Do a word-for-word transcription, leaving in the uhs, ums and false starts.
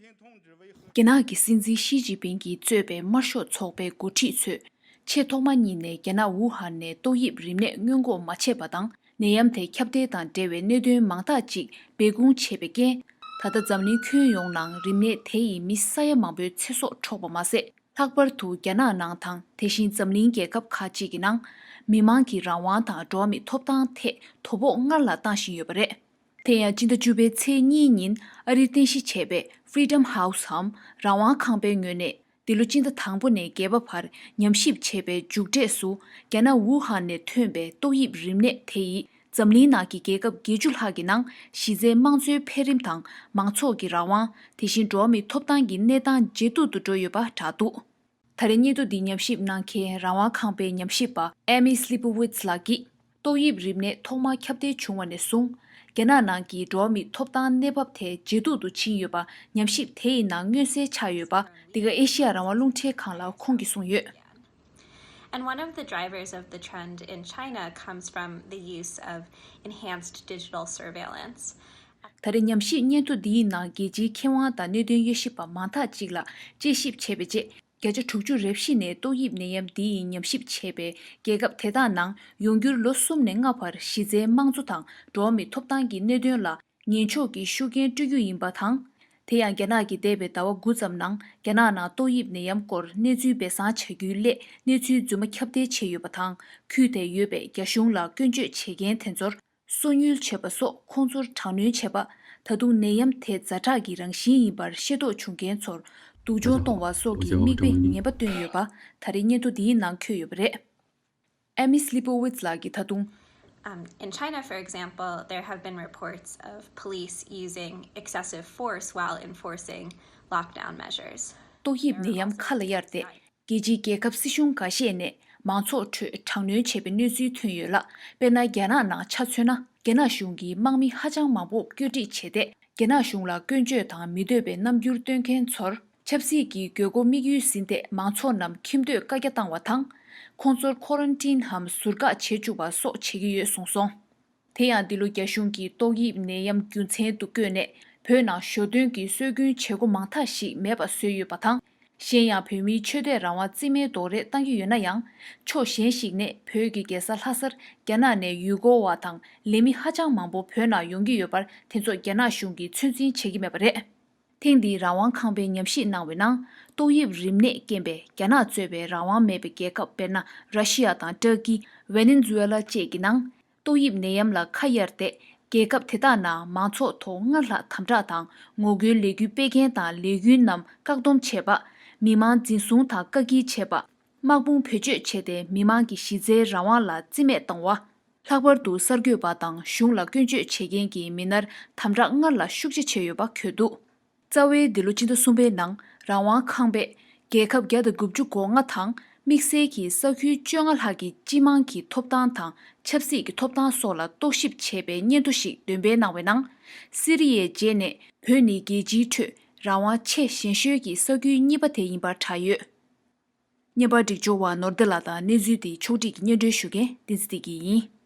རྒྱ་ནག་གི་སྲིད་འཛིན་ཞི་ཅིན་ཕིང་གིས་གཙོས་པའི་དམར་ཤོག་ཚོགས་པའི་འགོ་ཁྲིད་ཚོས། ཆེས་ཐོག་མ་ཉིད་ནས་རྒྱ་ནག་ཝུ་ཧན་ནས་ཏོག་དབྱིབས་རིམས་ནད་སྔོན་འགོག་མ་བྱས་པ་དང་། ནད་ཡམས་དེ་ཁྱབ་གདལ་དང་འབྲེལ་བའི་གནད་དོན་མང་དག་ཅིག་སྦས་སྐུང་བྱས་པའི་རྐྱེན། ད་ལྟ་འཛམ་གླིང་ཁྱོན་ཡོངས་ནང་རིམས་ནད་དེ་ཡི་མི་ས་ཡ་མང་པོའི་ཚེ་སྲོག་འཕྲོག་པ་མ་ཟད། ལྷག་པར་དུ་རྒྱ་ནག་ནང་དང་། དེ་བཞིན་འཛམ་གླིང་རྒྱལ་ཁབ་ཁག་ཅིག་གི་ནང་། མི་མང་གི་རང་དབང་དང་འགྲོ་བ་མིའི་ཐོབ་ཐང་ཐད་དོ་ཕོག་སྔར་ལ་བཏང་བཞིན་ཡོད་པ་རེད། དེ་ཡང་སྤྱི་ཟླ་བཅུ་པའི་ཚེས་གཉིས་ཉིན་ཨ་རིར་རྟེན་གཞི་བྱས་པའི་Freedom House འམ་རང་དབང་ཁང་པའི་ངོས་ནས། འདི་ལོ་སྤྱི་ཟླ་དང་པོ་ནས་བརྒྱད་པ་བར་ཉམས་ཞིབ་བྱས་པའི་མཇུག་འབྲས་སུ། རྒྱ་ནག་ཝུ་ཧན་ནས་ཐོན་པའི་ཏོག་དབྱིབས་རིམས་ནད་དེ་ཡིས་འཛམ་གླིང་ནང་གི་རྒྱལ་ཁབ་བརྒྱད་ཅུ་ལྷག་གི་ནང་གཞི་རྩའི་དམངས་གཙོའི་འཕེལ་རིམ་དང་མང་ཚོགས་ཀྱི་རང་དབང་། དེ་བཞིན་འགྲོ་བ་མིའི་ཐོབ་ཐང་གི་གནས་སྟངས་ཇེ་སྡུག་ཏུ་འགྲོ་ཡོད་པ་བསྒྲགས་འདུག་ད་རེས་སྙན་ཐོ་འདི་ཉམས་ཞིབ་གནང་མཁན་རང་དབང་ཁང་པའི་ཉམས་ཞིབ་པ་Amy Slipowicz ལགས་ཀྱིས། ཏོག་དབྱིབས་རིམས་ནད་ཐོག་མར་ཁྱབ་གདལ་བྱུང་བ་ནས་བཟུང་། རྒྱ་ནག་ནང་གི་འགྲོ་བ་མིའི་ཐོབ་ཐང་གནས་བབ་དེ་ཇེ་སྡུག་ཏུ་ཕྱིན་ཡོད་པ་ཉམས་ཞིབ་དེ་ཡི་ནང་མངོན་གསལ་ཆགས་ཡོད་པ། འདི་ག་ཨེ་ཤི་ཡ་རང་དབང་རླུང་འཕྲིན་ཁང་ལ་ཁོང་གིས་གསུངས་ཡོད། And one of the drivers of the trend in China comes from the use of enhanced digital surveillance. ད་རེས་ཉམས་ཞིབ་སྙན་ཐོ་འདིའི་ནང་རྒྱལ་སྤྱིའི་མཁས་དབང་དང་གནད་དོན་དབྱེ་ཞིབ་པ་མང་དག་ཅིག་ལ་དཔྱད་ཞིབ་བྱས་པའི་རྗེས། བརྒྱ་ཆ་དྲུག་ཅུ་རེ་བཞི་ནས་ཏོག་དབྱིབས་ནད་ཡམས་འདི་ཡི་ཉམས་ཞིབ་བྱས་པའི་རྒྱལ་ཁབ་དེ་དག་ནང་ཡོང་འགྱུར་ལོ་གསུམ་ནས་ལྔ་བར་གཞི་རྩའི་དམངས་གཙོ་དང་འགྲོ་བ་མིའི་ཐོབ་ཐང་གི་གནད་དོན་ལ་ཉེན་འཕྱོག་གི་ཤུགས་རྐྱེན་སྤྲོད་རྒྱུ་ཡིན་པ་དང་། དེ་ཡང་རྒྱ་ནག་གིས་འདས་པའི་ཟླ་བ་དགུ་ཙམ་ནང་རྒྱ་ནག་ནང་ཏོག་དབྱིབས་ནད་ཡམས་སྐོར་གནས་ཚུལ་སྦས་གསང་བྱ་རྒྱུའི་སླད་གནས་ཚུལ་རྫུན་མ་ཁྱབ་གདལ་བྱས་ཡོད་པ་དང་། ཁུལ་དེར་ཡོད་པའི་རྒྱ་གཞུང་ལ་སྐྱོན་བརྗོད་བྱེད་མཁན་དེ་ཚོར། སོ་ཉུལ་བྱས་པ་སོགས་ཁོང་ཚོར་དྲག་གནོན་བྱས་པ། ད་དུང་ནད་ཡམས་དེ་ཛ་དྲག་གི་རང་བཞིན་ཡིན་པར་ཤེས་རྟོགས་བྱུང་མཁན་ཚོར་སྡུག་སྦྱོང་གཏོང་བ་སོགས་ཀྱི་མིག་དཔེ་ངན་པ་བསྟན་ཡོད་པ་ད་རེས་སྙན་ཐོ་འདིའི་ནང་འཁོད་ཡོད་པ་རེད། Amy Slipowicz ལགས་ཀྱིས་ད་དུང་། Um, in China, for example, there have been reports of police using excessive force while enforcing lockdown measures. ཏོག་དབྱིབས་ནད་ཡམས་ཁ་ལ་གཡར་ཏེ། རྒྱལ་སྤྱིའི་རྒྱལ་ཁབ་སྲིད་གཞུང་འགའ་ཤས་ནས་མང་ཚོགས་ཁྲོད་དྲག་གནོན་བྱས་པའི་གནས་ཚུལ་ཐོན་ཡོད་ལ། དཔེར་ན། རྒྱ་ནག་ནང་ཆ་མཚོན་ན། རྒྱ་ནག་གཞུང་གིས་དམག་མི་ཧ་ཅང་མང་པོ་བཀོད་སྒྲིག་བྱས་ཏེ། རྒྱ་ནག་གཞུང་ལ་སྐྱོན་བརྗོད་དང་མི་འདོད་པའི་རྣམ་འགྱུར་སྟོན་མཁན་ཚོར་ཆབ་སྲིད་ཀྱི་དགོས་མཁོ་དམིགས་ཡུལ་ཟིན་ཏེ། མང་ཚོགས་རྣམས་ཁྱིམ་སྡོད་བཀའ་རྒྱ་བཏང་བ་དང་། ཁོང་ཚོར་ཁོ་རན་ཊིན་འམ་ཟུར་བཀག་བྱེད་བཅུག་པ་སོགས་བྱེད་ཀྱི་ཡོད་གསུངས་སོང་། དེ་ཡང་འདི་ལོ་རྒྱ་གཞུང་གིས་ཏོག་དབྱིབས་ནད་ཡམས་རྒྱུ་མཚན་དུ་བཀོད་ནས། བོད་ནང་ཞོ་སྟོན་གྱི་སྲོལ་རྒྱུན་བྱེད་སྒོ་མང་དག་ཞིག་མེད་པ་བཟོས་ཡོད་པ་དང་། གཞན་ཡང་། བོད་མིའི་ཆོས་དད་རང་དབང་རྩིས་མེད་རྡོག་རོལ་བཏང་གི་ཡོད་ན་ཡང་། ཕྱོགས་གཞན་ཞིག་ནས་བོད་ཀྱི་རྒྱལ་ས་ལྷ་སར་རྒྱ་ནག་ནས་ཡུལ་སྐོར་བ་དང་ལས་མི་ཧ་ཅང་མང་པོ་བོད་ནང་ཡོང་གི་ཡོད་པར། དེ་ཚོ་རྒྱ་ནག་གཞུང་གིས་ཚོད་འཛིན་བྱེད་ཀྱི་མེད་པ་རེད། ཐེངས་འདིའི་རང་དབང་ཁང་པས་ཉམས་ཞིབ་གནང་བའི་ནང་། ཏོག་དབྱིབས་རིམས་ནད་རྐྱེན་པས་རྒྱ་ནག་གཙོས་པའི་རང་དབང་མེད་པའི་རྒྱལ་ཁབ། དཔེར་ན། ར་ཤི་ཡ་དང་ཏུར་ཀི། ཝེ་ནེ་ཛུ་ཝེ་ལ་བཅས་ཀྱི་ནང་། ཏོག་དབྱིབས་ནད་ཡམས་ལ་ཁ་གཡར་ཏེ། རྒྱལ་ཁབ་དེ་དག་ནང་མང་ཚོགས་ཐོག་སྔར་ལྷག་དམ་དྲག་དང་ངོ་རྒོལ་ལས་འགུལ་སྤེལ་མཁན་དང་ལས་འགུལ་རྣམས་བཀག་སྡོམ་བྱས་པ། མི་མང་འཛིན་བཟུང་དང་བཀག་སྐྱིལ་བྱས་པ། དམག་དཔུང་བེད་སྤྱོད་བྱས་ཏེ། མི་མང་གི་གཞི་རྩའི་རང་དབང་ལ་རྩིས་མེད་གཏོང་བ། ལྷག་པར་དུ་གསར་འགོད་པ་དང་གཞུང་ལ་སྐྱོན་བརྗོད་བྱེད་མཁན་གྱི་མི་སྣར་དམ་དྲག་སྔར་ལས་ཤུགས་ཆེ་བྱས་ཡོད་པ་འཁོད་འདུག་རྩ་བའི་འདི་ལོ་སྤྱི་ཟླ་གསུམ་པའི་ནང་རང་དབང་ཁང་པས་རྒྱལ་ཁབ་བརྒྱ་དང་དགུ་བཅུ་གོ་ལྔ་དང་དམིགས་བསལ་གྱིས་ས་ཁུལ་བཅོ་ལྔ་ལྷག་གི་སྤྱི་དམངས་ཀྱི་ཐོབ་ཐང་དང་ཆབ་སྲིད་ཀྱི་ཐོབ་ཐང་སོགས་ལ་རྟོག་ཞིབ་བྱས་པའི་སྙན་ཐོ་ཞིག་འདོན་སྤེལ་གནང་བའི་ནང་། སི་རི་ཡའི་རྗེས་ནས་བོད་ནི་རྒྱལ་སྤྱིའི་ཁྲོད་རང་དབང་ཆེས་ཞན་ཤོས་ཀྱི་ས་ཁུལ་གཉིས་པ་དེ་ཡིན་པར་བསྒྲགས་ཡོད། བརྙན་པར་སྒྲིག་སྦྱོར་བ་ནོར་བདེ་ལགས་དང་གནས་ཚུལ་དེ་ཕྱོགས་སྒྲིག་གིས་སྙན་སྒྲོན་ཞུ་མཁན་བསྟན་འཛིན་བདེ་སྐྱིད་ཡིན།